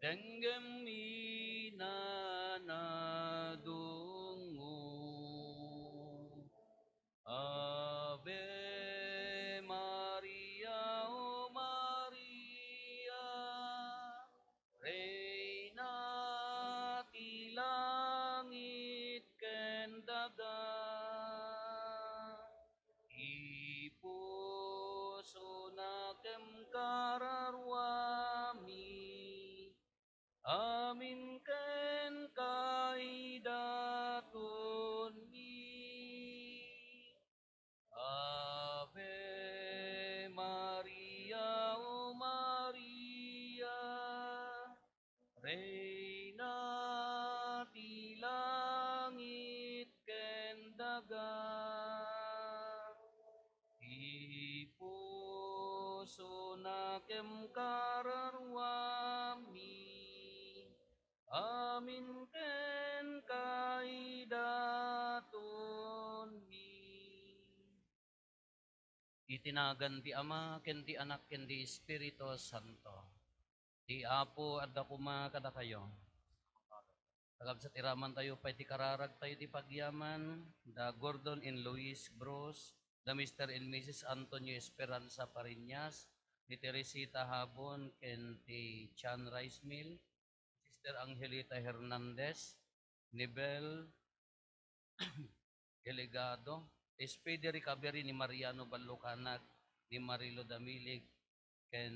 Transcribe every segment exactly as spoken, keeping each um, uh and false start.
Denggem ina nadungngo. Ave Maria, O Maria, Reyna ti langit ken daga. Ti pusona ken kararuami, amin ken kaidatonmi. Ave Maria, O Maria, Reyna ti langit ken daga. Ti pusona ken kararuami, amin ken kaidatonmi. Iti nagan ti Ama, ken ti Anak, ken ti Espiritu Santo. Ti Apo adda koma kadakayo. Kakabsat, iramantayo pay ti kararagtayo ti pagyaman, da Gordon and Lois Bruce, da Mister and Missus Antonio Esperanza Pariñas, ni Teresita Habon, ken ti Chan Rice Mill, Sister Angelita Hernandez, ni Bel Delegado, ti speedy recovery ni Mariano Ballucanag, ni Marilo Damilig, ken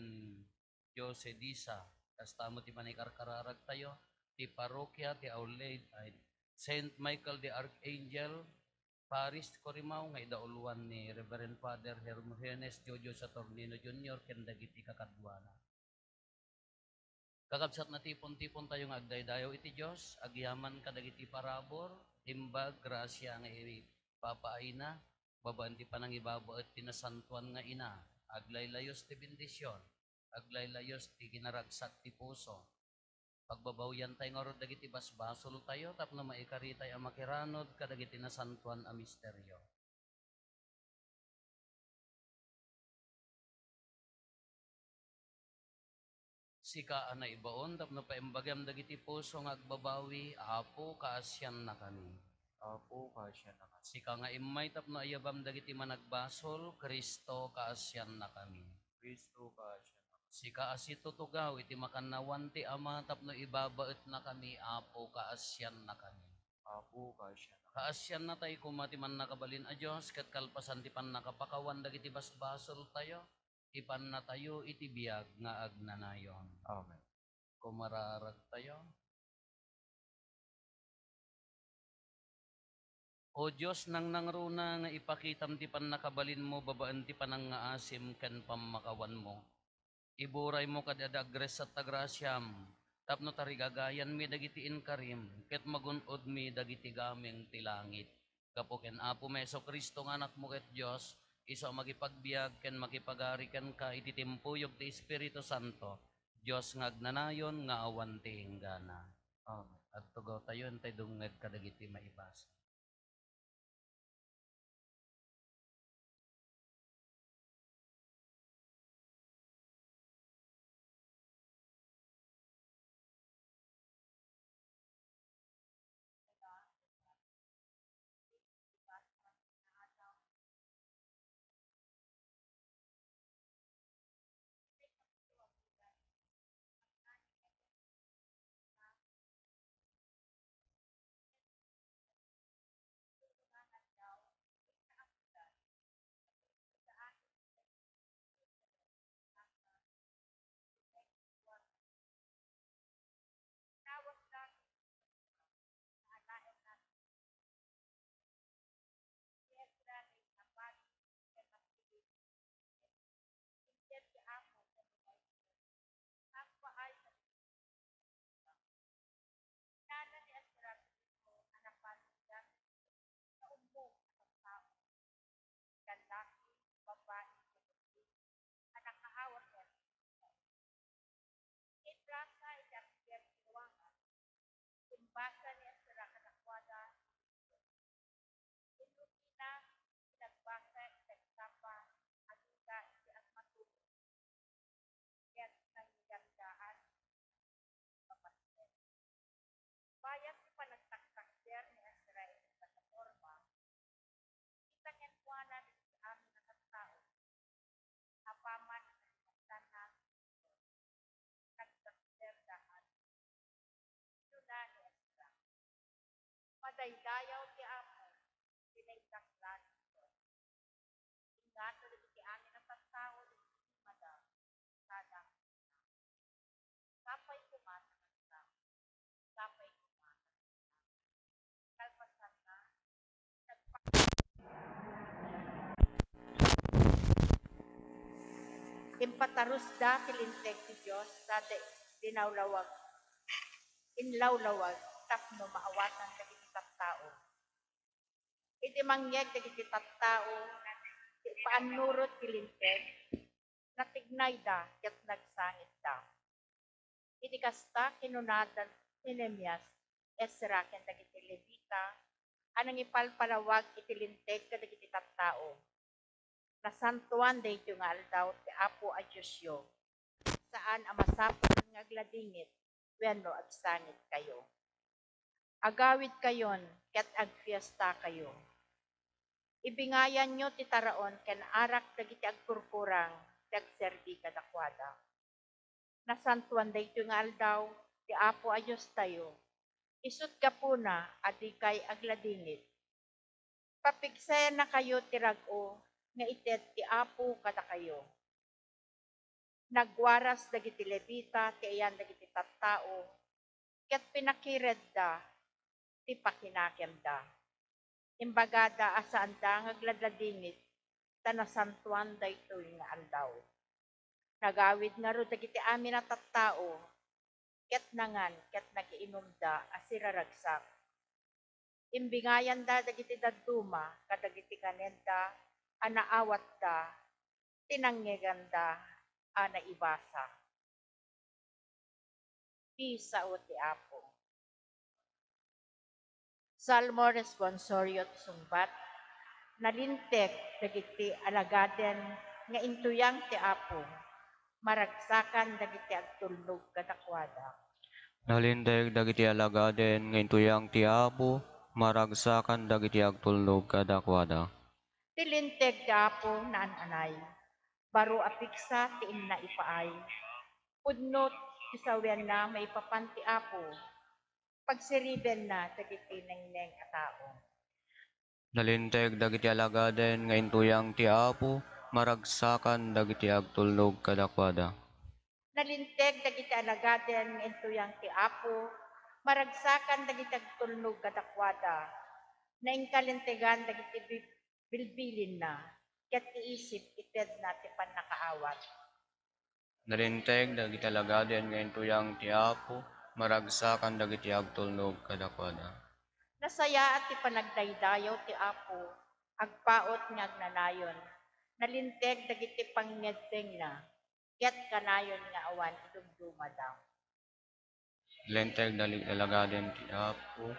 Jose Disa. Kasta met ti panangkarkararagtayo, ti parokya, ti Our Lady, ay, Saint Michael the Archangel, Paris, Corimao, nga idauloan ni Reverend Father Hermogenes Jojo Saturnino Junior ken dagiti kakaduana. Kakabsat, natipon-tipontayo nga agdaydayaw iti Dios, agyaman kadagiti parabur, imbag, grasia nga ipapaayna, babaen ti panangibabaet ti nasantoan nga ina, aglaylayos ti bendision, aglaylayos ti ginaragsak ti puso. Pagbabawiantay ngarud dagiti basbasoltayo tapno maikaritay a makiranod kadagiti nasantoan a misterio. Sika a naibaon tapno paimbagam dagiti puso nga agbabawi, Apo, kaasiannakami. Apo, kaasiannakami. Sika nga immay tapno ayabam dagiti managbasol, Cristo, kaasiannakami. Cristo, kaasiannakami. Sika a situtugaw iti makannawan ti Ama tapno ibabaetnakami, Apo, kaasiannakami. Apo, kaasiannakami. Kaasiannatay koma ti Mannakabalin a Dios ket kalpasan ti pannakapakawan dagiti basbasoltayo, ipannatayo iti biag nga agnanayon. Amen. Kumararagtayo. O Dios, nangnangruna nga ipakitam ti pannakabalinmo babaen ti panangngaasim ken pammakawanmo. Iburaymo kadi a dagressat ta grasiam, tapno tarigagayanmi dagiti inkarim, ket magun-odmi dagiti gameng ti langit. Gapu ken Apomi Jesu-Cristo nga Anakmo ket Dios, isu a makipagbiag ken makipagari kenka iti timpuyog ti Espiritu Santo, Dios nga agnanayon nga awan ti inggana. Amen. Agtugawtayo, intay dumngeg kadagiti maibasa. Kinuna ni Ezra ti Ginoo a napanudan nga ummong a tattao, lallaki, babai, ken ubbing, a nakaawat ken Israel. Ni Ezra iti agbiag ti ruangan, imbasa ni Ezra kadakuada ti Biblia. Inrukina ti nagbasa iti agtapa agingga iti agmatulog ket nangigagdaan. Daydayaw ti Apo, ti naindaklan ti Dios. Ingato dagiti amin a tattao dagiti mada, sada sapay koma ta nagtao. Sapay koma ta nagtao. Kalpasanna, nagpa- Impatarusda ti linteg ti Dios, sada dinawlawag, inlawlawag tapno maawatan dagiti tattao. Idi mangngeg dagiti tattao ti paannurot ti linteg, natignayda ket nagsangitda. Idi kasta, kinuna da ni Nehemias, Ezra, ken dagiti Levita a nangipalpalawag iti linteg kadagiti tattao, "Nasantoan daytoy nga aldaw ti Apo a Diosyo. Saan a masapul nga agladingit wenno agsangitkayo. Agawidkayon ket agfiestakayo. Ibingayanyo ti taraon ken arak dagiti agkurkurang ti agserbi kadakuada. Nasantoan daytoy nga aldaw ti Apo a Diostayo. Isut' gapuna a dikay agladingit. Papigsayannakayo ti rag-o nga ited ti Apo kadakayo." Nagwaras dagiti Levita ti ayan dagiti tattao, ket pinakiredda ti pakinakemda. Imbagada a saanda nga agladladingit ta nasantoan daytoy nga aldaw. Nagawid ngarud dagiti amin a tattao, ket nangan ket nagiinumda a siraragsak. Imbingayanda dagiti dadduma kadagiti kanenda a naawatda ti nangngeganda a naibasa. Ti sao ti Apo. Salmo responsorio ti sungbat. Nalinteg dagiti alagaden nga intuyang ti Apo, maragsakan dagiti agtulnog kadakuada. Nalinteg dagiti alagaden nga intuyang ti Apo, maragsakan dagiti agtulnog kadakuada. Ti linteg ti Apo naan-anay, baro a pigsa ti inna ipaay. Pudno ti sawianna maipapan ti Apo, pagsiribenna dagiti nengneng a tao. Nalinteg dagiti alagaden nga intuyang ti Apo, maragsakan dagiti agtulnog kadakuada. Nalinteg dagiti alagaden nga intuyang ti Apo, maragsakan dagiti agtulnog kadakuada. Naingkalintegan dagiti bi-, bilbilinna, ket ti isip itedna ti pannakaawat. Nalinteg dagiti alagaden nga intuyang ti Apo, maragsakan dagiti agtulnog kadakuada. Nasayaat ti panagdaydayaw ti Apo, agpaut nga agnanayon. Nalinteg dagiti pangngeddengna, ket kanayon nga awan idumdumada. Nalinteg dagiti alagaden ti Apo.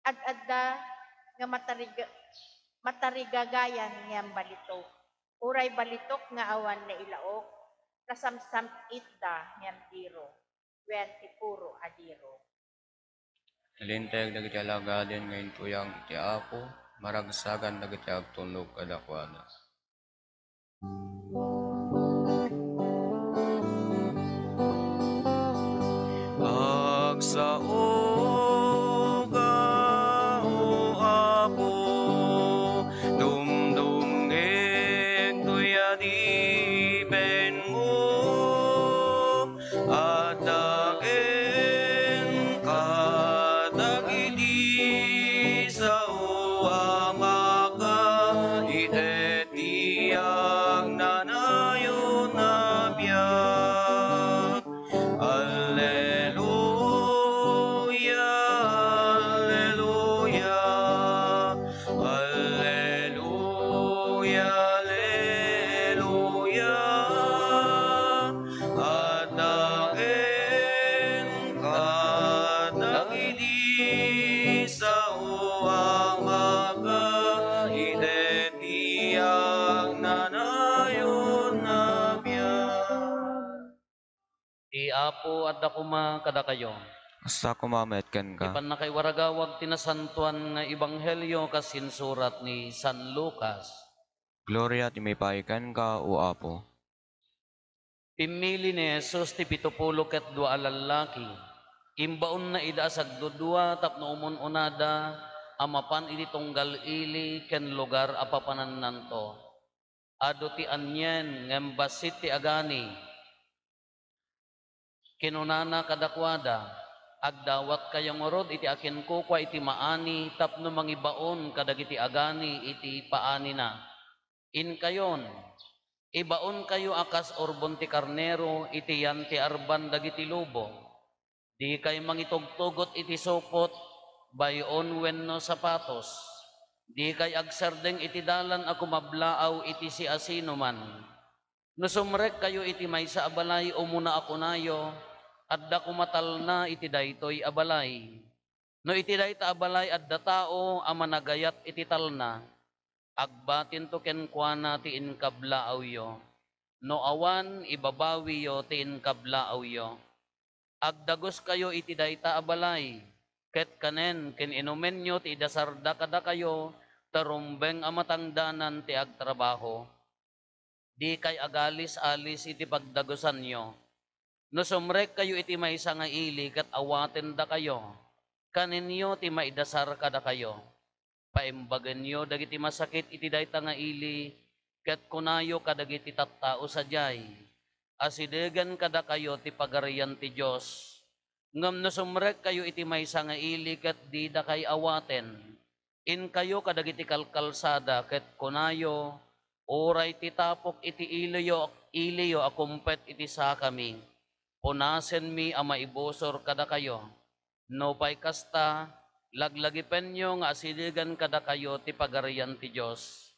Ad-adda nga matariga-, matarigagayan ngem balitok. Uray balitok nga awan nailaok, nasamsam-itda ngem diro, wen ti puro a diro. Nalinteg dagiti alagaden nga intuyang iti Apo, maragsakan dagiti agtulnog kadakuada. Agsaoka, O Apo, dumdumngeg toy adipenmo, adda kenka dagiti sao a makaited ti agnanayon a biag. Alleluia, alleluia, alleluia, alleluia. Adda kenka dagiti sao a makaited ti agnanayon a biag. Ti Apo adda koma kadakayo. Kasta koma met kenka. Ti pannakaiwaragawag ti nasantoan nga ebanghelio kas insurat ni San Lucas. Gloria ti maipaay kenka, O Apo. Pimmili ni Jesus ti pito pulo ket dua a lallaki. Imbaonna ida a sagdudua tapno umun-unada a mapan iti tunggal ili ken lugar a papanannanto. Adu ti anien ngem bassit ti agani. Kinunana kadakuada, "Agdawatkayo ngarud iti akinkukua iti maani tapno mangibaon kadagiti agani iti paanina. Inkayon, ibaonkayo a kas urbon ti karnero iti yan ti arban dagiti lobo. Dikay mangitugtugot iti supot, bay-on wenno sapatos. Dikay agsardeng iti dalan a kumablaaw iti siasinoman. No sumrekkayo iti maysa a balay, umuna a kunayo, 'Adda koma talna iti daytoy a balay.' No iti dayta a balay adda tao a managayat iti talna, agbatinto kenkuana ti inkablaawyo. No awan, ibabawiyo ti inkablaawyo. Agdaguskayo iti dayta a balay, ket kanen ken inumenyo ti idasarda kadakayo ta rumbeng a matangdanan ti agtrabaho. Dikay agalis-alis iti pagdagusanyo. No sumrekkayo iti maysa nga ili ket awatendakayo, kanenyo ti maidasar kadakayo. Paimbagenyo dagiti masakit iti dayta nga ili, ket kunayo kadagiti tattao sadiay, 'Asidegen kadakayo ti Pagarian ti Dios.' Ngem no sumrekkayo iti maysa nga ili ket didakay awaten, inkayo kadagiti kalkalsada ket kunayo, 'Uray ti tapok iti iliyo, iliyo a kumpet iti sakami, punasenmi a maibusor kadakayo.' Nupay kasta, laglagipenyo nga asidegen kadakayo ti Pagarian ti Dios.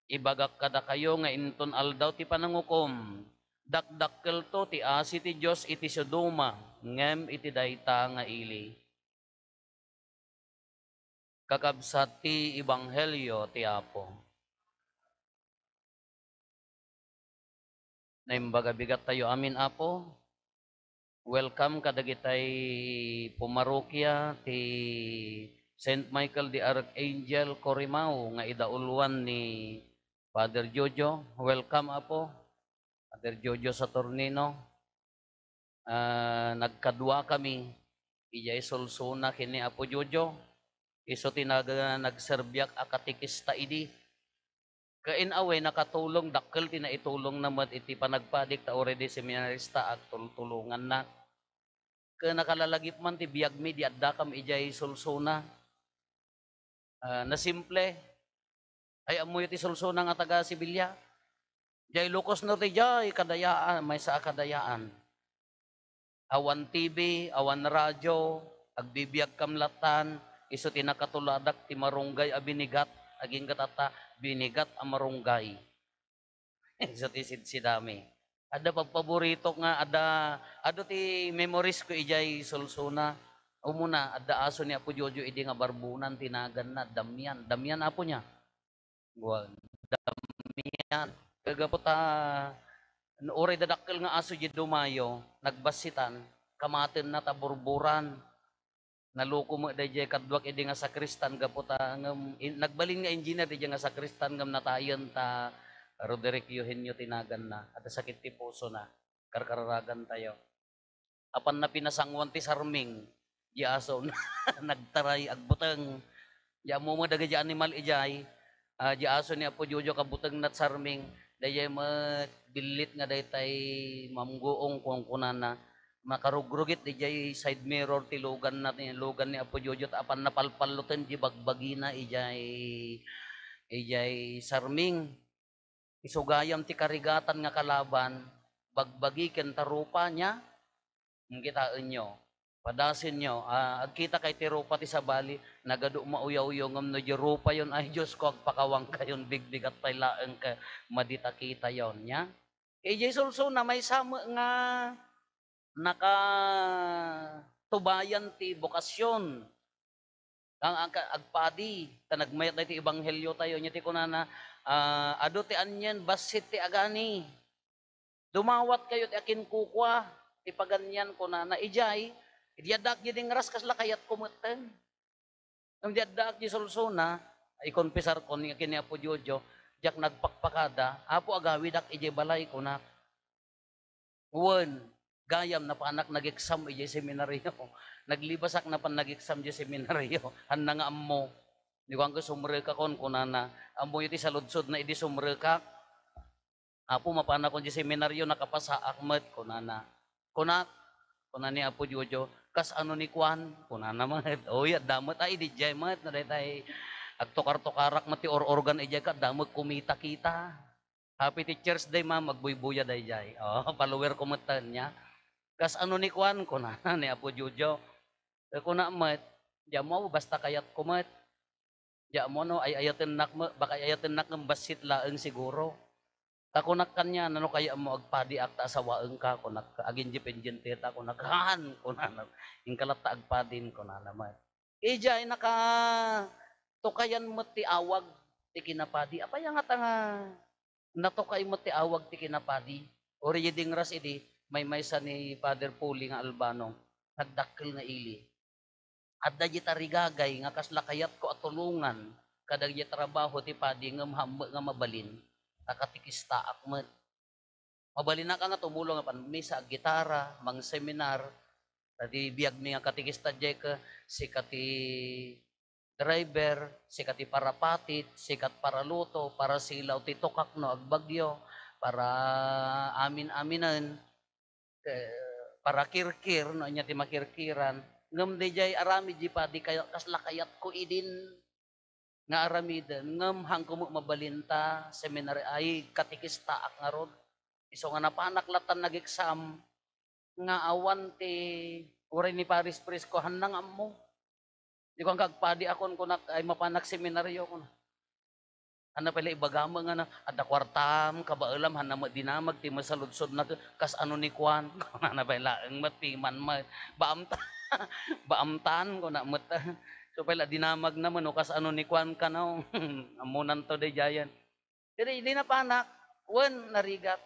Ibagak kadakayo nga inton Aldaw ti Panangukom, dakdakkelto ti asi ti Dios iti Sodoma ngem iti dayta nga ili. Kakabsat ti Ebanghelio ti Apo. Naimbag a bigat tayo amin, Apo. Welcome kadagitay pumarokia ti Saint Michael the Archangel, Corimao, nga idauluan ni Father Jojo. Welcome, Apo. Father Jojo Saturnino. Ah, nagkadua kami. Idiay Solsona ken ni Apo Jojo. Isu ti nag-, nagserbiak a katekista idi. Ket in a way, nakatulong, dakkel ti naitulongna met iti panagpadik ta already seminarista, agtultulonganna. Ket nakalalagip man ti biagmi, di addakam idiay Solsona. Ah, nasimple. Ay, ammoyo ti Solsona nga taga Sevilla. Diay Ilocos Norte, diay kadayaan, maysa a kadayaan. Awan T V, awan radyo, agbibiagkam lattan, isu ti nakatuladak ti marunggay a binigat, agingga tatta, binigat a marunggay. Isu ti sidsidami. Adda pagpaboritok nga, adda, adu ti memories ko idiay Solsona. Umuna, adda aso ni Apo Jojo idi nga Barbonan ti naganna, Damian. Damian apo niya. Buwan, Damian. Kagapu ta, no uray dadakkel nga aso diay dumayo, nagbassitan, kamatenna ta burburan. Naluko met daydiay kaduak idi nga sakristan gapu ta, ngem, in-, nagbalin nga engineer daydiay nga sakristan ngem natayen ta Roderick Eugenio ti naganna, adda sakit ti pusona, karkararagantayo. Apanna pinasanguan ti sarming, diay aso nagtaray, agbuteng. Diay ammo met dagiti animal idiay, ah, diay aso ni Apo Jojo kabutengna ti sarming, daydiay met billit nga daytay mamguong kunkunana. Makarugrugit idiay side mirror ti luganna, ti lugan ni Apo Jojo, ta apanna palpalloten diay bagbagina idiay, idiay sarming. Isu gayam ti karigatan nga kalaban, bagbagi ken ta rupa niya. Kitaenyo, padasenyo, ah, agkitakay ti rupa ti sabali, nagadu mauyawyo, ngem no diay rupayon, ay, Diosko, agpakawankayon, bigbigat pay laeng ket madi ta kitayon, nia? Idiay Solsona, maysa met nga nakatubayan ti bokasyon. Ang, ang ka-, agpadi, ta nagmayat daytoy ebanghelio tayo. Nia ti kunana, ah, "Adu ti anien, bassit ti agani. Dumawatkayo ti akinkukua, ti paganian," kunana. Idiay, idi addaak diay dingras, kasla kayatko metten. Ngem idi addaak diay Solsona, ikonpisarko ni, ken ni Apo Jojo, diak nagpakpakada, "Apo, agawidak idiay balay," kunak. Wen, gayam, napanak nag-exam idiay seminario. Naglibasak napan nag-exam idiay seminario. Hanna nga ammo. Ni kuanko, "Sumrekakon," kunana. "Ammoyo ti saludsodna idi sumrekak?" "Apo, mapanakon idiay seminario, nakapasaak met," kunana. "Kunak," kuna ni Apo Jojo, "kas ano ni kuan?" kunana met. Oy, adda met, ay, idi diay met, na daytay agtukar-tukarak met ti or-organ idiay, ket adda met kumita-kita. "Happy Teacher's Day, ma'am, agbuybuya daydiay." Oh, follower ko met ta ania. "Kas ano ni kuan?" kunana ni Apo Jojo. Eh, kuna met, "Di ammo, basta kayatko met." Di ammo no, ay-ayatennak met, baka ay-ayatennak ngem bassit laeng siguro. Ta kunak kaniana, "No kayatmo, agpadiak ta asawaenka," kunak, "agindependenteta," kunak, "Haan," kunana, "Inka latta agpadin," kunana met. Idiay nakatukayan met ti awag ti kinapadi. Apay a ngata nga natukay met ti awag ti kinapadi? Uray idi ngras idi, maymaysa ni Father Puli nga Albano, nagdakkel nga ili. Adda diay tarigagay nga kasla kayatko a tulongan kadagiti trabaho ti padi ngem hammo nga mabalin, ta katekistaak met. Mabalinaka nga tumulong a panmisa, aggitara, mangseminar. Ta ti biagmi nga katekista diay ket sika ti driver, sika ti parapatit, sika ti paraluto, parasilaw ti tukak no agbagyo, para amin-aminen, eh, para kirkir no ania ti makirkiran. Ngem daydiay aramid di padi kay-, kasla kayatko idin nga aramiden, ngem haanko met mabalin ta seminary, ay, katekistaak ngarud. Isu nga napanak latta nag-exam, nga awan ti, uray ni Paris Prisco, "Hanna nga ammo." Di kuanka, "Agpadiakon," kunak, "ay, mapanak seminaryo," kuna. "Hanna pay la ibagam nga na, adda kuartam, kabaelam, hanna met dinamag ti masaludsodna, kas ano ni kuan." Kunana pay laeng met, piman met. "Baamta-, baamtan," kuna met. "Isu pay la dinamagna met no kas ano ni kuan kano." Ammonanto daydiayen. Ket idi napanak, wen, narigat.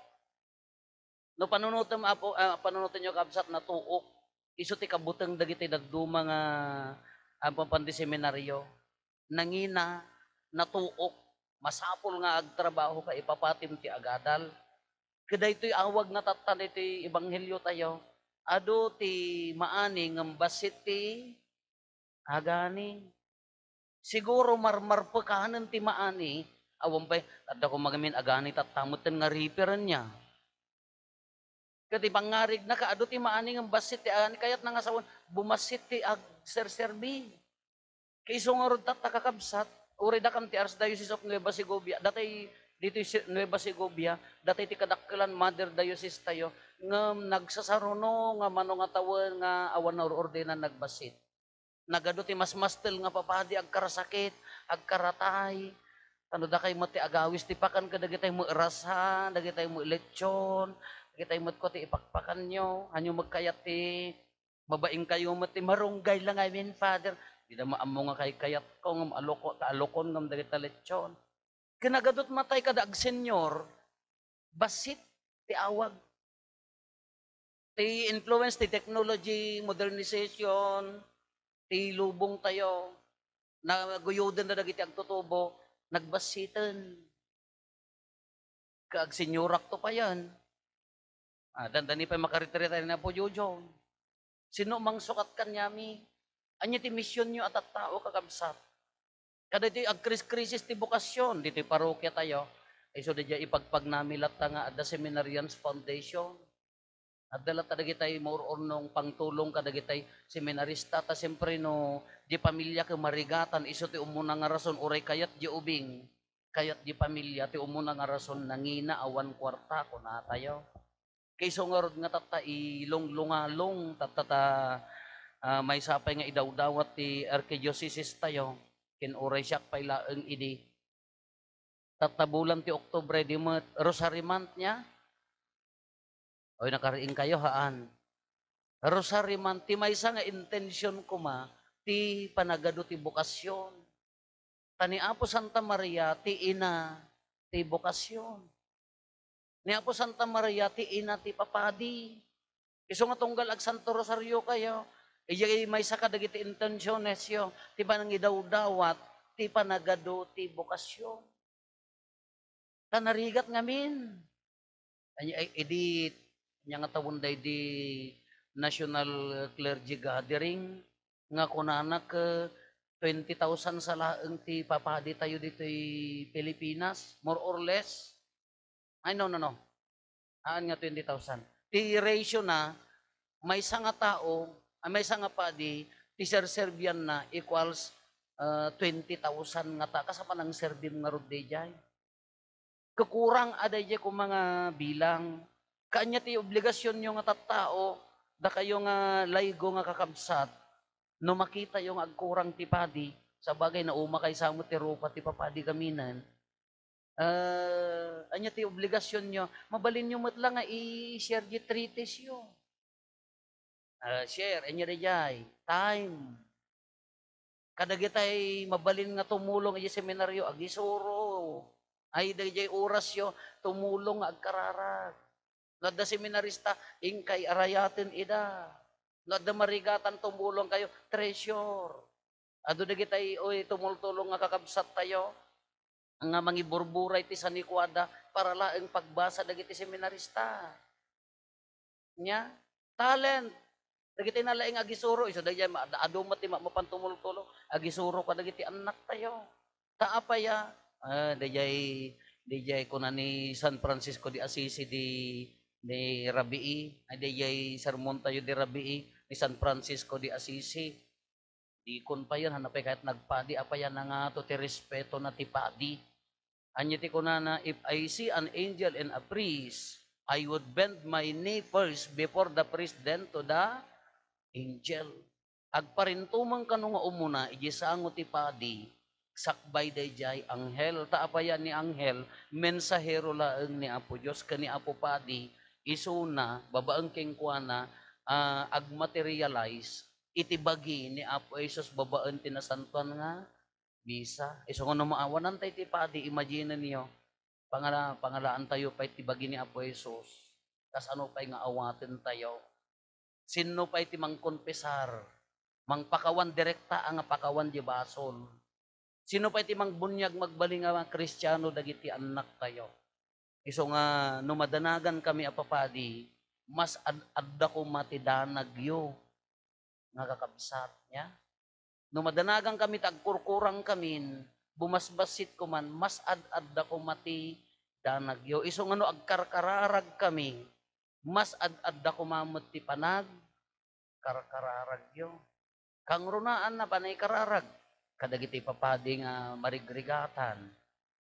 No panunotem, Apo, ah, panunotenyo, kabsat, natuok. Isu ti kabuteng dagiti dadduma nga agpapan ti seminaryo. Nangina, natuok. Masapul nga agtrabahoka, ipapatim ti agadal. Ket daytoy awag nga tatta daytoy ebangheliotayo, adu ti maani ngem bassit ti agani. Siguro marmarpekanen ti maani, awan pay, adda koma ngamin agani tatta metten nga reference niya. Ket ti pangngarigna, kaadu ti maani ngem bassit ti agani, kayatna nga sawen, bumassit ti agserserbi. Ket isu ngarud tatta, kakabsat, uray dakam ti Archdiocese of Nueva Segovia, datay ditoy Se-, Nueva Segovia, datay ti kadakkelan, Mother Diocese tayo, ngem nagsasaruno nga mano nga tawen nga awan naor-ordinan nagbassit. Nagadu ti masmastel nga papadi, agkarasakit, agkaratay. Tano dakay met ti agawis ti pakan kadagitay met rasa, dagitay met lechon, dagitay met kua ti ipakpakanyo. Hanyo met kayat ti mabainkayo met ti marunggay la ngamin, Father. Dida maammo nga kaykayatko, ngem aloko-, ta alokon ngem dagita lechon. Ket nagadu ti matay kada agsenyor, bassit ti awag. Ti influence ti technology, modernization, ti lubong tayo, naguyoden na dagiti agtutubo, nagbassiten. Ket agsenyorak to payen. Ah, dandani pay makaretreta ni Apo Jojo. Sino mangsukat kaniami? Ania ti misionyo a tattao, kakabsat? Kadagiti agkris-krisis ti bokasyon ditoy parokia tayo, isu daydiay ipagpagnami latta nga adda Seminarians Foundation. Adda latta dagitay maur-urnong pangtulong kadagitay seminarista, ta siempre no di pamilya ket marigatan, isu ti umuna nga rason, uray kayat di ubing, kayat di pamilya ti umuna nga rason, nangina, awan kuarta, kunatayo. Ket isu ngarud nga tatta ilunglungalong, tatta ta, ah, maysa pay nga idawdawat ti arkidiocese tayo, ken uray siak pay laeng idi. Tatta bulan ti Oktubre, di met Rosary Month nia? Oy, nakariing kayo, haan. Rosary Month, ti maysa nga intention koma, ti panagadu ti bokasyon. Ta ni Apo Santa Maria ti ina ti bokasyon. Ni Apo Santa Maria ti ina ti papadi. Isu nga tunggal agsanto rosario kayo, idiay maysa kadagiti intentionesyo ti panangidawdawat ti panagadu ti bokasyon. Ta narigat ngamin. Ay, ay, idi Ania nga tawen daydi National Clergy Gathering nga kunana ket twenty thousand sa laeng ti papadi tayo ditoy Pilipinas, more or less. Ay, no, no, no. Haan nga twenty thousand. Ti ratio na, maysa nga tao, ah, maysa nga padi, ti serserbian na equals, ah, twenty thousand nga ta-, kas a panangserbim ngarud daydiay. Kukurang a daydiay koma nga bilang. Kaanya ti obligasionyo nga tattao, dakayo nga laygo nga kakabsat, no makitayo nga agkurang ti padi, sabagay, naumakay sa met ti rupa ti papadi gaminen. Ah, ania ti obligasionyo? Mabalinyo met la nga i-share di treatise-yo. Ah, share, ania daydiay? Time. Kadagitay mabalin nga tumulong idiay seminaryo, agisuro. Ay, daydiay orasyo, tumulong nga agkararag. No adda seminarista, inkay arayaten ida. No adda marigatan, tumulong kayo, treasure. Adu dagitay, oy, tumultulong nga kakabsat tayo nga mangiburburay ti sanikuada para laeng pagbasa dagiti seminarista. Nia, talent. Dagiti nalaing agisuro, isu daydiay, ma-, adu met ti ma-, mapan tumultulong, agisuro kadagiti annak tayo. Ta apay a, ah, daydiay, daydiay kuna ni San Francisco de Assisi di, ni Rabii, ay, daydiay sermon tayo di Rabii, ni San Francisco de Assisi. Dikon payen, haan pay kayat nagpadi, apay a nangato ti respeto na ti padi. Ania ti kunana, "If I see an angel and a priest, I would bend my knee first before the priest, then to the angel." Agparintumeng kano nga umuna idiay sango ti padi, sakbay daydiay anghel. Ta apay a ni anghel, mensahero laeng ni Apo Dios ken ni Apo Padi, isuna, babaen kenkuana, ah, agmaterialize iti bagi ni Apo Jesus babaen ti nasantoan nga misa. Isu nga no maawananta iti padi, imagine-enyo, pangala-, pangalaantayo pay ti bagi ni Apo Jesus. Kasano pay nga awatentayo? Sinno pay ti mangkonfesar? Mangpakawan direkta a nga pakawan di basol. Sinno pay ti mangbuniag magbalin nga Kristiano dagiti annaktayo? Isu nga no madanagankami a papadi, mas ad-adda koma ti danagyo nga kakabsat, nia? No madanagankami ta agkurkurangkamin, bumasbassit koman, mas ad-adda koma ti danagyo. Isu nga no agkarkararagkami, mas ad-adda koma met ti panagkarkararagyo. Kangrunaan a panangkararag kadagiti papadi nga marigrigatan,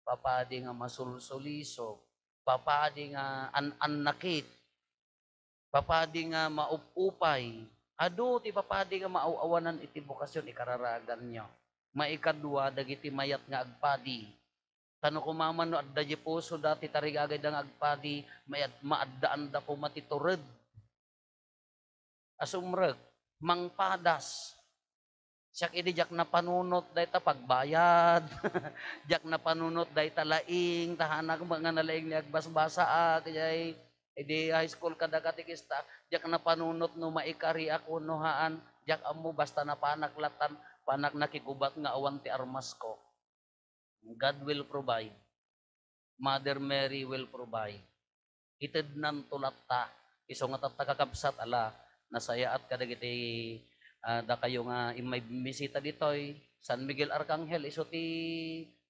papadi nga masulsulisog, papadi nga an-annakit, papadi nga maup-upay. Adu ti papadi nga maaw-awanan iti bokasyon, ikararaganyo. Maikadua, dagiti mayat nga agpadi. Ta no koma man no adda di pusoda ti tarigagayda nga agpadi, mayat-, maaddaanda koma ti tured a sumrek, mangpadas. Siak idi diak napanunot dayta pagbayad. Diak napanunot dayta laing, ta hanak met nga nalaing ni agbasbasaak, jay idi high school kada katekista, diak napanunot no maikariak wenno haan, diak ammo, basta napanak latan, panak nakigubat nga awan ti armasko. God will provide. Mother Mary will provide. Itednanto latta. Isu nga tatta, kakabsat, ala, nasayaat kadagiti, ah, dakayo nga immay bimmisita ditoy. San Miguel Arcangel, isu ti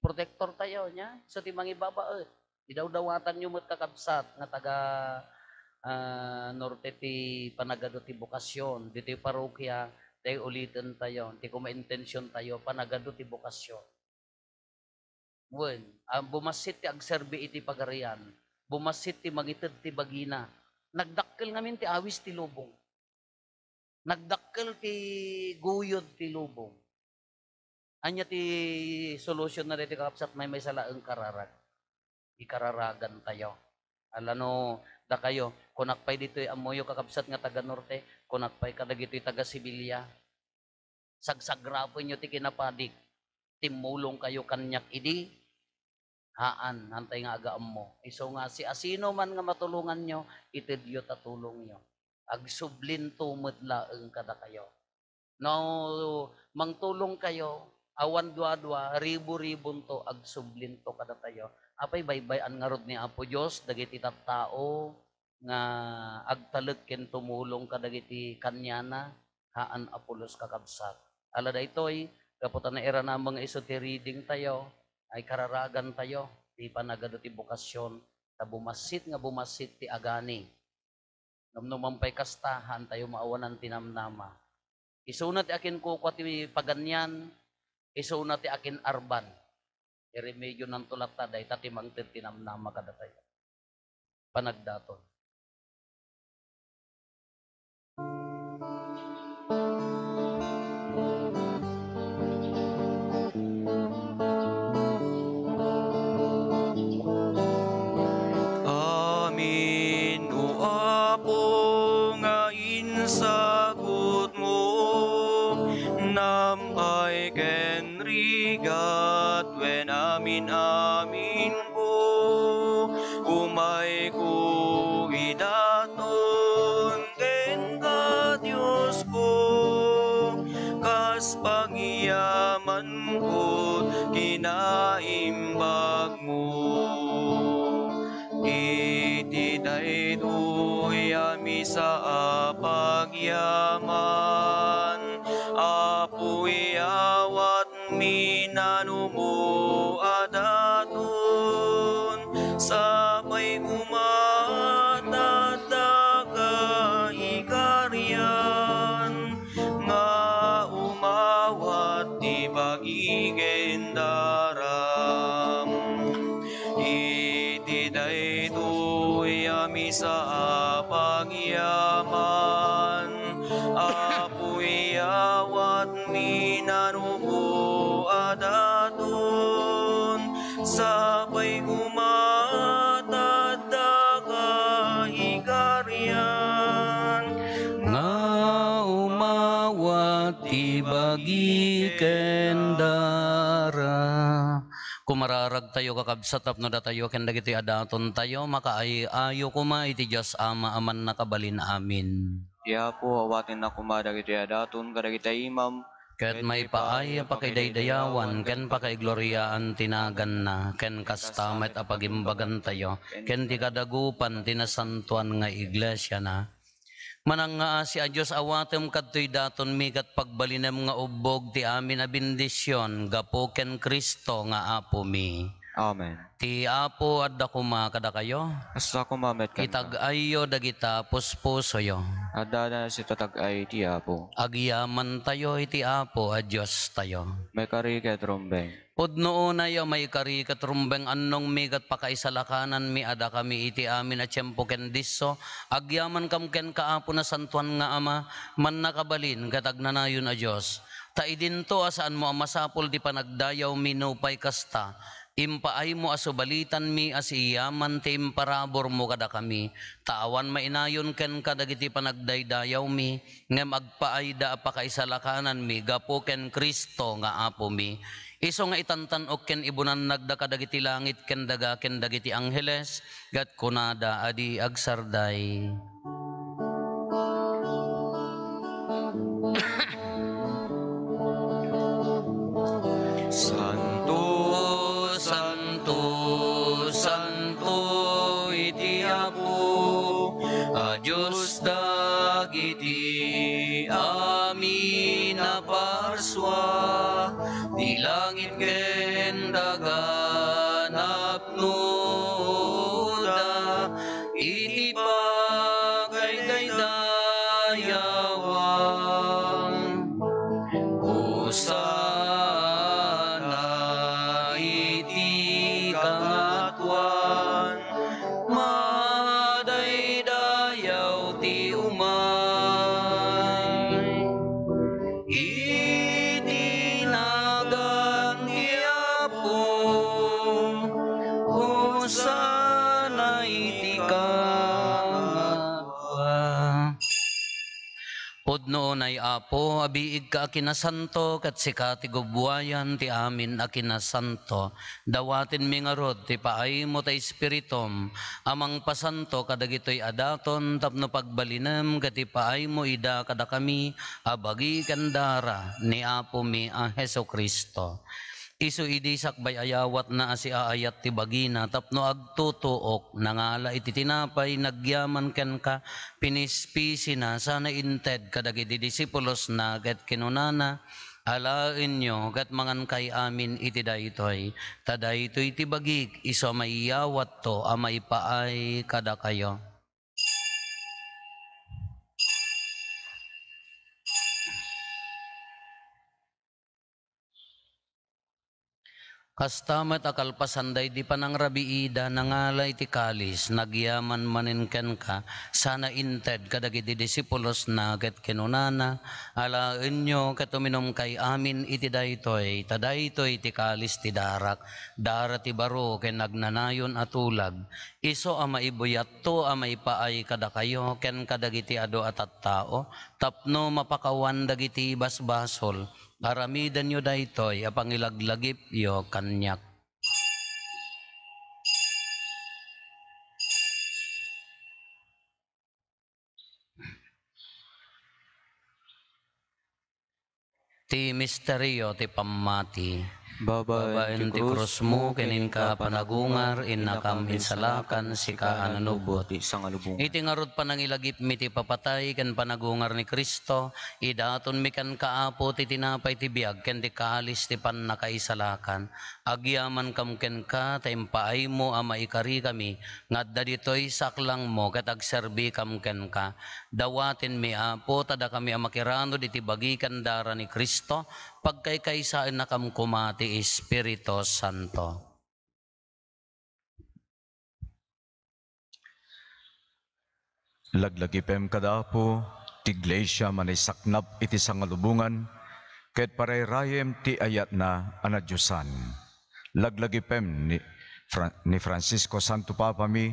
protector tayo, nia? Isu ti mangibabaet. Idawdawatanyo met, kakabsat, nga taga, ah, norte ti panagadu ti bokasyon. Ditoy parokia, tay uliten tayo. Ti koma intention tayo, panagadu ti bokasyon. Wen, ah, bumassit ti agserbi iti Pagarian, bumassit ti mangited ti bagina. Nagdakkel ngamin ti awis ti lubong. Nagdakkel ti guyod ti lubong. Ania ti solution na daytoy, kakabsat? Maymaysa laeng kararag. Ikararagantayo. Ala no, dakayo, kunak pay ditoy ammoyo, kakabsat, nga taga-Norte, kunak pay kadagitoy taga-Sibilia. Sagsagrapenyo ti kinapadik. Timmulongkayo kaniak idi? Haan, haantay nga agaammo. Isu nga siasinoman nga matulonganyo, itedyo ta tulongyo. Agsublinto met laeng kadakayo. No mangtulongkayo, awan duadua, ribu-ribunto, agsublinto kadatayo. Apay, baybay-an ngarud ni Apo Dios dagiti tattao? nga agtalek ken tumulong kadagiti kaniana, haan a pulos, kakabsat. Ala daytoy, gapu ta nairanamen nga isu ti reading tayo, ay kararagan tayo ti panagadu ti bokasyon, ta bumassit nga bumassit ti agani. Ngem no man pay kasta, haan tayo maawanan ti namnama. Isuna ti akinkukua ti paganian, isuna ti akin-arban. Iremediananto latta dayta ti mangted ti namnama kadatayo. Panagdaton. Amin, O Apo, nga insagutmo, nam-ay ken rigat wen amin-aminko, umayko idaton kenka, Diosko, kas pagyamanko kinaimbagmo. Iti daytoy a misa a pagyaman, Apo, iyawat mi nanumo a daton, sapay koma ta addaka ikarian, nga umawat ti bagi ken daram. Iti daytoy a misa a pagyaman, Apo, iyawat mi nanumo a daton, sapay koma ta addaka ikarian, nga umawat ti bagi ken dara. Kumararagtayo, kakabsat, tapno datayo ken dagiti adatontayo makaay-ayo koma iti Dios Ama a mannakabalin. Amin. Ti Apo, awatenna koma dagiti adaton kadagiti imam, ket maipaay a pakaidaydayawan ken pakaigloriaan ti naganna, ken kasta met a pagimbagantayo ken ti kadagupan ti nasantoan nga iglesiana. Manangngaasi a Dios, awatem kadtoy datonmi ket pagbalinem nga ubbog ti amin a bendision gapu ken Cristo nga Apomi. Amen. Ti Apo adda koma kadakayo. Kasta koma met kenka. Itag-ayyo dagita puspusoyo. Adda dagita tag-ay ti Apo. Agyamantayo iti Apo a Diostayo. Maikari ket rumbeng. Pudno unay a maikari ket rumbeng, annongmi ket pakaisalakananmi a dakami iti amin a tiempo ken disso, agyamankam kenka, Apo, Nasantoan nga Ama, mannakabalin ket agnanayon a Dios. Ta idinto a saanmo a masapul ti panagdayawmi, nupay kasta, impaaymo a subalitanmi a siyaman ti imparaburmo kadakami, ta awan mainayon kenka dagiti panagdaydayawmi, ngem agpaayda a pakaisalakananmi gapu ken Cristo nga Apomi. Isu nga itantan-ok ken ibunannagda kadagiti langit ken daga ken dagiti angheles, ket kunada a di agsarday. Santo, santo, santo iti Apo a Dios dagiti amin a parsua, ti langit ken daga napnoda iti pagkaydaydayawan. Hosanna iti kangatoan, madaydayaw ti umay iti nagan ti Apo. Hosanna iti kangatoan. Pudno unay, Apo, a biigka a kinasanto, ket sika ti gubbuayan ti amin a kinasanto. Dawatenmi ngarud ti paaymo ta Espiritum a mangpasanto kadagitoy a daton tapno pagbalinem ket ipaaymo ida kadakami a bagi ken dara ni Apomi a Jesu-Cristo. Isu idi sakbay a yawatna a siaayat ti bagina tapno agtutuok, nangala iti tinapay, nagyaman kenka, pinispisina, sana inted kadagiti disipulosna, ket kinunana, "Alaenyo ket mangankay amin iti daytoy, ta daytoy ti bagik, isu a maiyawatto a maipaay kadakayo." Kasta met a kalpasan daydi panangrabiida, nangala iti kalis, nagyaman manen kenka, sana inted kadagiti disipulosna, ket kinunana, "Alaenyo ket uminumkay amin iti daytoy, ta daytoy ti kalis ti darak, dara ti baro ken agnanayon a tulag, isu a maibuyatto a maipaay kadakayo ken kadagiti adu a tattao, tapno mapakawan dagiti basbasol. Aramidenyo daytoy a pangilaglagipyo kaniak." Ti misterio ti pammati. Babaen ti krusmo ken inka panagungar, innakam insalakan, sika a nanubot ti sangalubongan. Iti ngarud panangilagipmi ti papatay ken panagungar ni Cristo, idatonmi kenka, Apo, ti tinapay ti biag ken ti kalis ti pannakaisalakan. Agyamankam kenka ta impaaymo a maikarikami nga adda ditoy saklangmo ket agserbikam kenka. Dawatenmi, Apo, ta dakami a makiranud iti bagi ken dara ni Cristo, pagkaykaysaennakam koma ti Espiritu Santo. Laglagipem kada Apo ti iglesia a manisaknap iti sangalubongan, ket parayrayem ti ayatna a nadiosan. Laglagipem ni Fra-, ni Francisco, Santo Papami,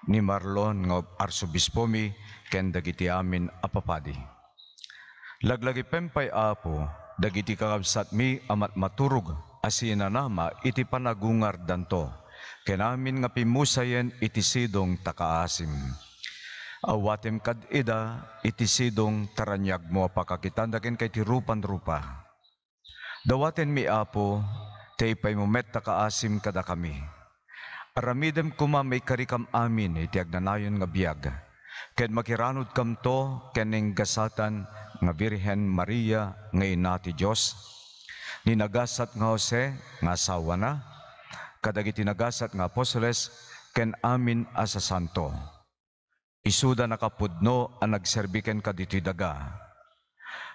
ni Marlon nga Arsobispomi, ken dagiti amin a papadi. Laglagipem pay, Apo, dagiti kakabsatmi a matmaturog a sinanama iti panagungardanto, ken amin nga pimmusayen iti sidong ta kaasim. Awatem kad ida iti sidong ta raniagmo a pakakitanda kenka iti rupan-rupa. Dawatenmi, Apo, ta ipaymo met ta kaasim kadakami. Aramidem koma maikarikam amin iti agnanayon nga biag, ket makiranudkamto ken nainggasatan nga Birhen Maria nga Ina ti Dios, ni nagasat nga Jose nga asawana, kadagiti nagasat nga apostoles, ken amin a sasanto. Isuda nakapudno a nagserbi kenka ditoy daga.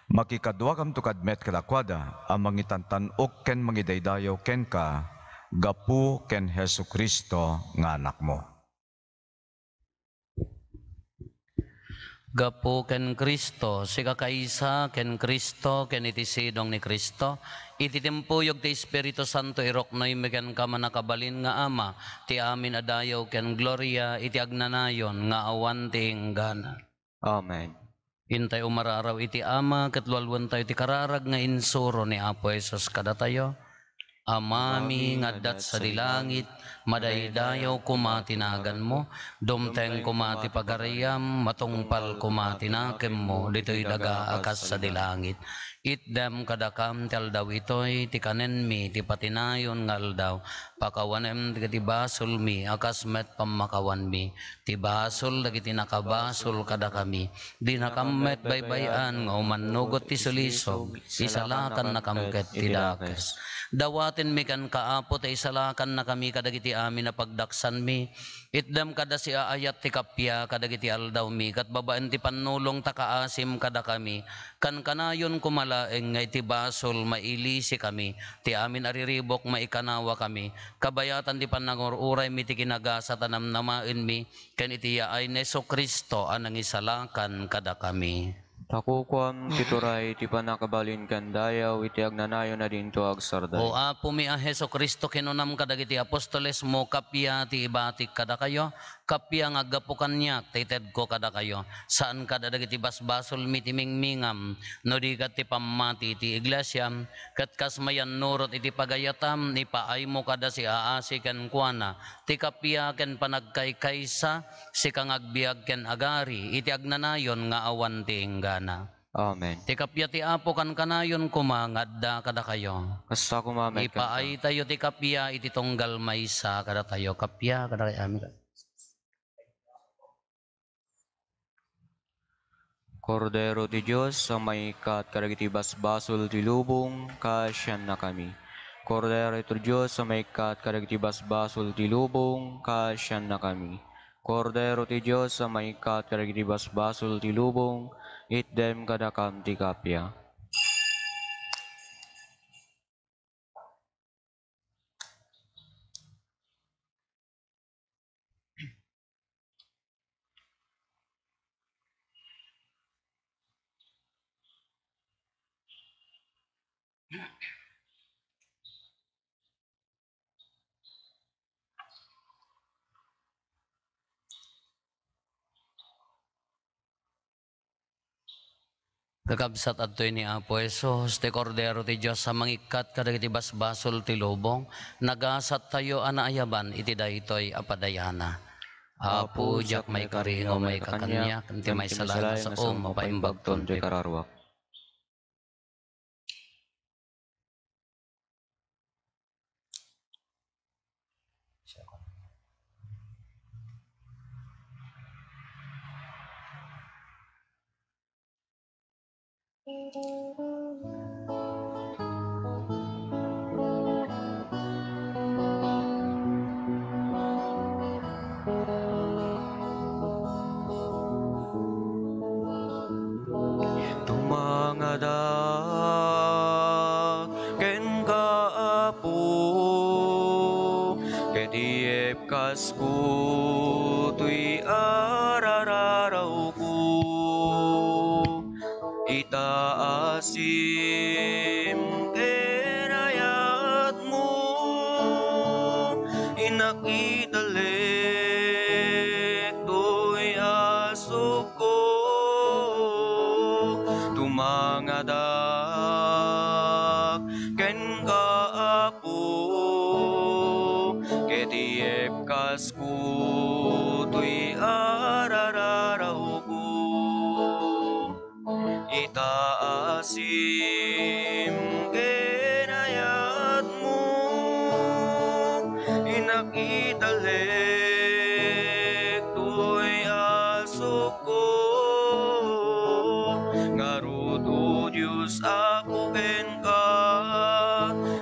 Makikaduakamto kad met kadakuada a mangitantan-ok ken mangidaydayaw kenka gapu ken Jesu-Cristo nga Anakmo. Gapu ken Cristo, sikakaysa ken Cristo, ken iti sidong ni Cristo, iti timpuyog ti Espiritu Santo, iruknoymi kenka, mannakabalin nga Ama, ti amin a dayaw ken gloria iti agnanayon nga awan ti inggana. Amen. Intay umararaw iti Ama ket lualuentayo ti kararag nga insuro ni Apo Jesus kadatayo. Amami nga adda sadi langit, madaydayaw koma ti naganmo, dumteng koma ti pagariam, matungpal koma ti nakemmo ditoy daga a kas sadi langit. Itdem kadakam ti aldaw itoy ti kanenmi ti patinayon nga aldaw. Pakawanem dagiti basolmi a kas met pammakawanmi ti basol dagiti nakabasol kadakami. Dinakam met baybay-an nga umannugot ti sulisog, isalakannakam ket ti dakes. Dawatenmi kenka, Apo, ta isalakannakami kadagiti amin a pagdaksanmi. Itdem kada siaayat ti kappia kadagiti aldawmi, ket babaen ti pannulong ta kaasim kadakami. Kankanayon koma laeng nga iti basol mailisikami, ti amin a riribuk maikanawakami, kabayatan ti pannangur-uraymi ti kinagasat a namnamaenmi, ken iti yaay ni Jesu-Cristo a nangisalakan kadakami. Ta kukuam ti turay, ti pannakabalin ken dayaw iti agnanayon a dinto agsardeng. O Apomi a Jesu-Cristo, kinunam kadagiti apostolesmo, kappia ti ibatik kadakayo, kappia nga aggapu kaniak ta itedko kadakayo. Saan kad a dagiti basbasolmi ti mingmingam, no di ket ti pammati ti iglesiam, ket kas mayannurot iti pagayatam, ipaaymo kada siaasi kenkuana ti kappia ken panagkaykaysa, sika nga agbiag ken agari iti agnanayon nga awan ti inggana. Amen. Ti kappia ti Apo kankanayon koma nga adda kadakayo. Kasta koma met kenka. Ipaaytayo ti kappia iti tunggal maysa kadatayo. Kappia kadakayo. Amen. Kordero ti Dios a mangikkat kadagiti basbasol ti lubong, kaasiannakami. Kordero ti Dios a mangikkat kadagiti basbasol ti lubong, kaasiannakami. Kordero ti Dios a mangikkat kadagiti basbasol ti lubong, itdem kadakam ti kappia. Kakabsat, adtoy ni Apo Jesus, ti Kordero ti Dios a mangikkat kadagiti basbasol ti lubong. Nagasattayo a naayaban iti daytoy a padayana. Apo, diak maikari nga umayka kaniak, ngem ti maysa laeng a sao mapaimbagton ti kararuak. Tumangadak kenka, Apo, ket iyepkasko toy arararawko. Itaasim ken ayatmo, innak italek toy asokko. Tumangadak kenka, Apo, ket iyepkasko toy arararawko. Itaasim ken ayatmo, innak italek toy asokko. Ngarud, O Dios, Apo, kenka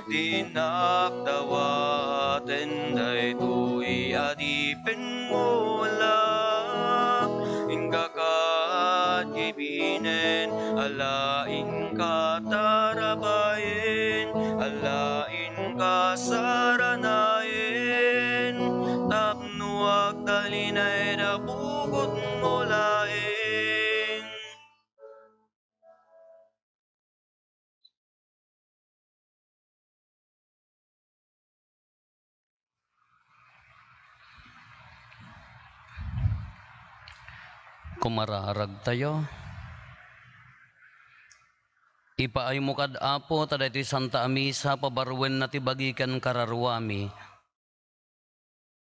ti innak dawaten daytoy a dipen mo, ala, inka ket gibinen, ala, inka tarabayen, ala, inka saranayen, tapno agtalinaed a bukotmo laeng. Kumararagtayo. Ipaaymo kad, Apo, ta daytoy Santa a Misa, pabaruenna ti bagi ken kararuami.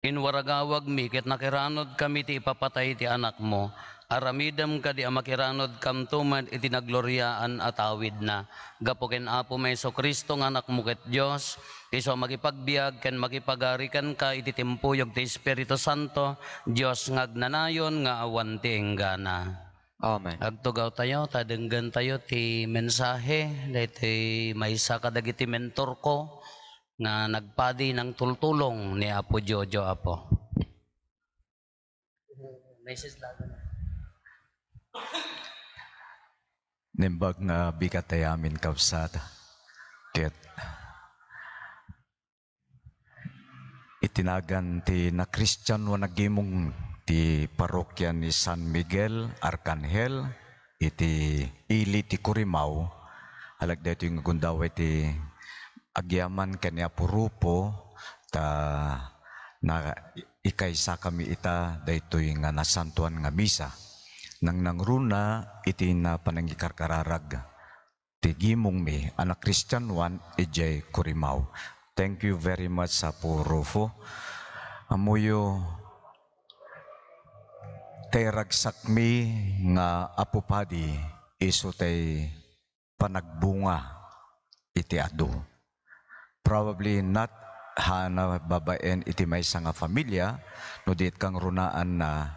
Inwaragawagmi ket nakiranudkami ti ipapatay ti Anakmo. Aramidem kadi a makiranudkamto met iti nagloriaan a tawidna. Gapu ken Apomi a Jesu-Cristo nga Anakmo ket Dios, isu a makipagbiag ken makipagari kenka iti timpuyog ti Espiritu Santo, Dios nga agnanayon nga awan ti inggana. Amen. Agtugawtayo ta denggentayo ti mensahe daytoy maysa kadagiti mentorko nga nagpadi nangtultulong ni Apo Jojo, Apo. Naimbag nga bigat ti amin, kabsat. Ket iti nagan ti nakristiano a nagimong ti parokya ni San Miguel Arcangel iti ili ti Corimao, alagdaytoy nga gundaway ti agyaman ken ni Apo Rufo, ta na, ikaysakami ita daytoy nga nasantoan nga misa. Nangnangruna iti napanangikarkararag ti gimongmi a nakristianoan idiay Corimao. Thank you very much, Apo Rufo. Ammoyo, tay ragsakmi nga Apo Padi, isu tay panagbunga iti adu. Probably not haan a babaen iti maysa nga familia, no di et kangrunaan na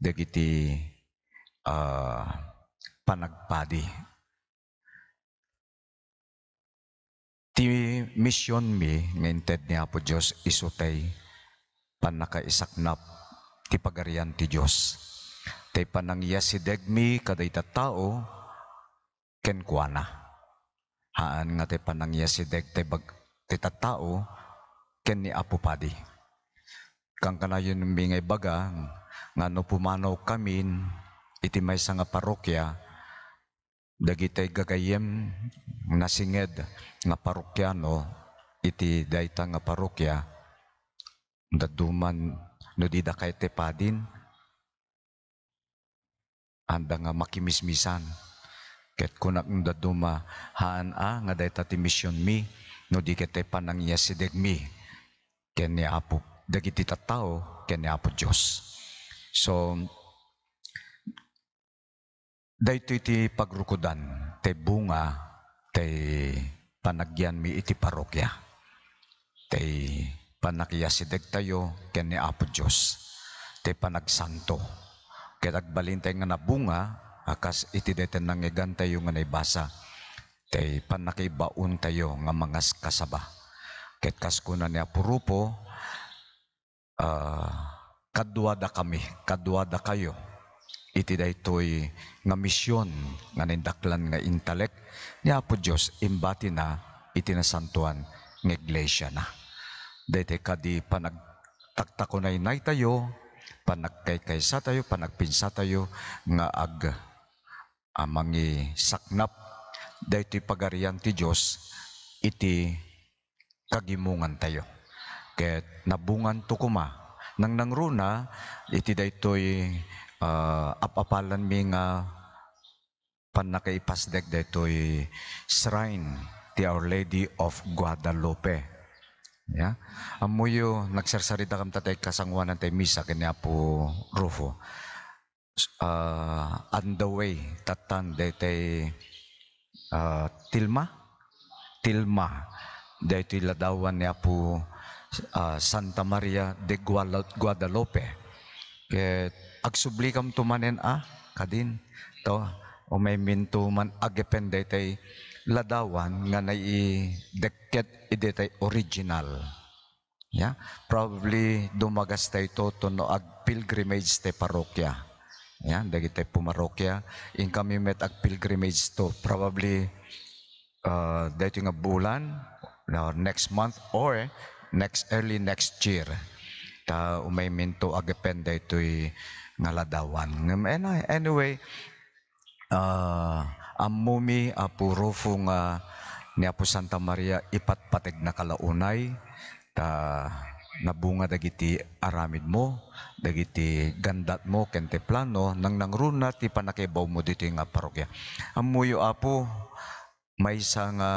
dagiti, ah, panagpadi. Ti misionmi nga inted ni Apo Dios isu tay pannakaisaknap ti Pagarian ti Dios. Tay panangiyasidegmi kadayta tao kenkuana. Haan nga tay panangiyasideg tay bag-, ti tattao ken ni Apo Padi. Kankanayonmi nga ibaga nga no pumanawkamin iti maysa nga parokya, dagitay gagayyem nasinged nga parokiano iti dayta nga parokya, dadduma no di dakayo ti padin, anda nga makimismisan. Ket kunak no dadduma, haan a nga dayta ti misionmi, no di ket tay panangiyasidegmi ken ni Apo, dagiti tattao ken ni Apo Dios. So, daytoy ti pagrukodan, tay bunga, tay panagyanmi iti parokya. Tay panakiyasidegtayo ken ni Apo Dios. Tay panagsanto. Ket agbalintay nga nabunga, a kas iti dayta nangngegantayo nga naibasa. Tay pannakibaontayo nga mangaskasaba. Ket kas kuna ni Apo Rufo, ah, kaduadakami, kaduadakayo iti daytoy nga mision nga nindaklan nga intalek ni Apo Dios imbatina iti nasantoan nga iglesiana. Daytoy kadi panagtaktakunaynaytayo, panagkaykaysatayo, panagpinsatayo nga ag-, a mangisaknap daytoy Pagarian ti Dios iti kagimongantayo. Ket nabunganto koma. Nangnangruna iti daytoy, ah, ap-apalanmi nga pannakaipasdek daytoy shrine ti Our Lady of Guadalupe. Ya. Ammoyo, nagsarsarita kam ta tay kasangoanan tay misa ken ni Apo Rufo. Ah, on the way, tattan daytay, ah, Tilma? Tilma. Daytoy ladawan ni Apo, ah, Santa Maria de Guala-, Guadalupe. Ket agsublikam to manen a, kadin, to, umayminto man agepen daytay ladawan nga naidekket iti daytay original. Ya, probably dumagas dayto to no ag-pilgrimage ti parokya. Ya, dagiti pumarokya, inkami met ag-pilgrimage to. Probably, uh, daytoy nga bulan, no, next month or next, early next year. Ta umayminto agepen daytoy nga ladawan. Ngem, any-, anyway, Ah, ammomi, Apo Rufo, nga ni Apo Santa Maria ipatpategna ka la unay, ta nabunga dagiti aramidmo, dagiti gandatmo, ken ti plano, nangnangruna ti pannakaibawmo ditoy nga parokya. Ammoyo, Apo, maysa nga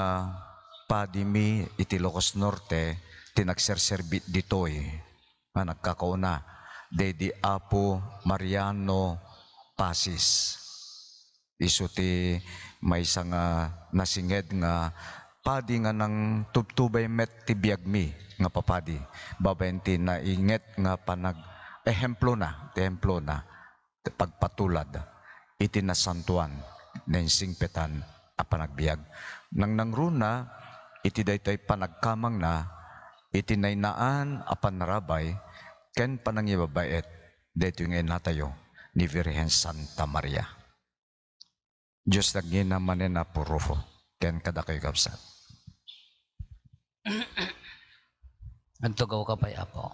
padimi iti Ilocos Norte ti nagserserbi ditoy nga nagkakauna, daydi Apo Mariano Pasis. Isu ti maysa nga nasinged nga padi nga nangtubtubay met ti biagmi nga papadi, babaen ti nainget nga panag-, ehemplona, ti ehemplona. Pagpatulad iti nasantoan, nainsingpetan a panagbiag. Nangnangruna iti daytoy panagkamangna iti naynaan a pannarabay ken panangibabaet daytoy nga innatayo ni Virgen Santa Maria. Dios nagngina manen, Apo Rufo, ken kadakayo, kabsat. Agtugaw ka pay, Apo.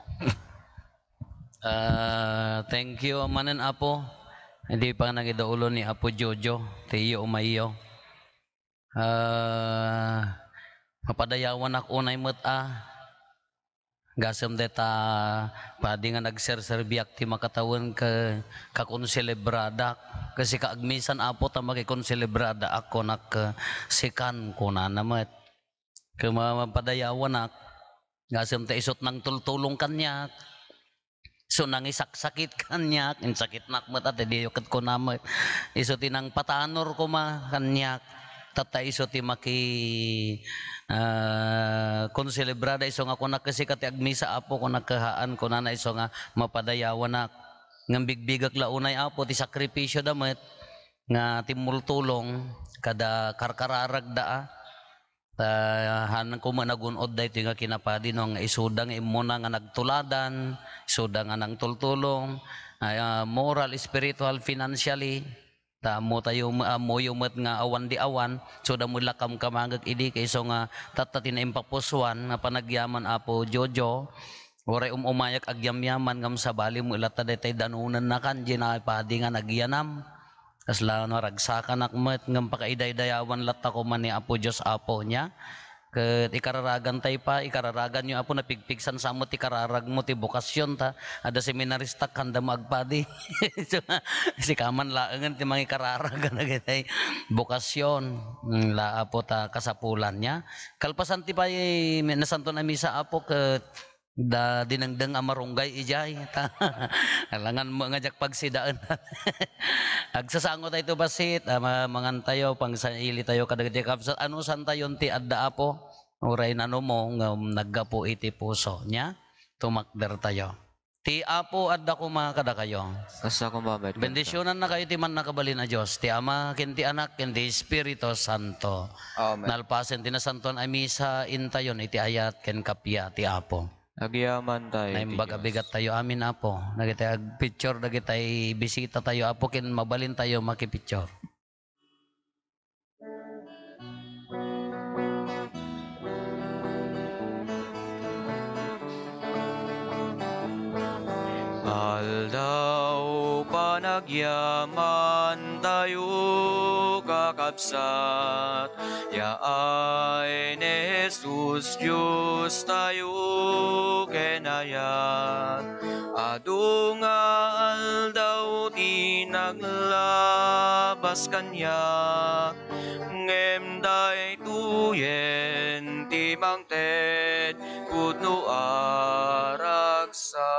Ah, thank you manen, Apo. Idi panangidaulo ni Apo Jojo, ti iyo umayyo. Ah, mapadayawanak unay met a. Gasem deta padi nga nagserserbiak ti makatawen ke-, kakonselebradak. Ket sika agmisan, Apo, ta makikonselebradaak, kunak, ke sikan, kunana met. Ket ma-, mapadayawanak, gasem ta isut' nangtultulong kaniak. So, nangisaksakit kaniak, insakitnak met, ati diyo ket kuna met. Isu ti nangpatanor koma kaniak. Tatta isu ti maki, ah, konselebrada isu nga kunak, "Kasi ka ti agmisa, Apo," kunak, "Haan," kunana, "isu nga mapadayawanak." Ngem bigbigak la unay, Apo, ti sakripisio da met nga timmultulong kada karkararagda, a. Ta, haan koma nagun-od daytoy nga kinapadi, no, nga isuda nga immuna nga nagtuladan, isuda nga nangtultulong, ay, ah, moral, spiritual, financially. Ta ammotayo, ammoyo met nga awan di awan, isuda met la kamkamangek idi, kaiso nga tatta ti naimpapusuan nga panagyaman Apo Jojo, uray um-umayak agyamyaman ngem sabali met latta daytay danonennakan, diay padi nga nagyanam. Kasla no, ragsakanak met, ngem pakaidaydayawan latta koma ni Apo Dios, Apo, nia. Ket ikararagan tay pa, ikararaganyo, Apo, napigpigsan sa met ti kararagmo, ti bokasion, ta adda seminaristak, kanda mo agpadi. So, sika man laengen ti mangikararag dagitay bokasion, mm, la, Apo, ta kasapulan, nia. Kalpasan ti pay, nasanton a misa, Apo, ket da dinengdeng a marunggay idiay. Ta, alangan mo nga diak pagsidaen. Agsasango tayo to bassit, a, ma-, mangan tayo, pangsaili tayo kadagiti kabsat. Anusan tayo ti adda, Apo? Uray nano mo nga naggapu iti puso. Nia, tumakder tayo. Ti Apo adda koma kadakayo. Kasta koma met kenka. Bendisionanna kayo ti Mannakabalin a Dios, ti Ama, ken ti Anak, ken ti Espiritu Santo. Amen. Nalpasen ti nasantoan a misa, intayon iti ayat ken kappia ti Apo. Agyaman tayo iti Dios. Naimbag a bigat tayo amin, Apo. Dagiti agpicture, dagiti bisita tayo, Apo, ken mabalin tayo makipicture. Aldaw panagyaman tayo, kakabsat, yaay ni Jesus Dios tayo ken ayat. Adu nga aldaw ti naglabas kaniak, ngem daytoyen ti mangted pudno a ragsak.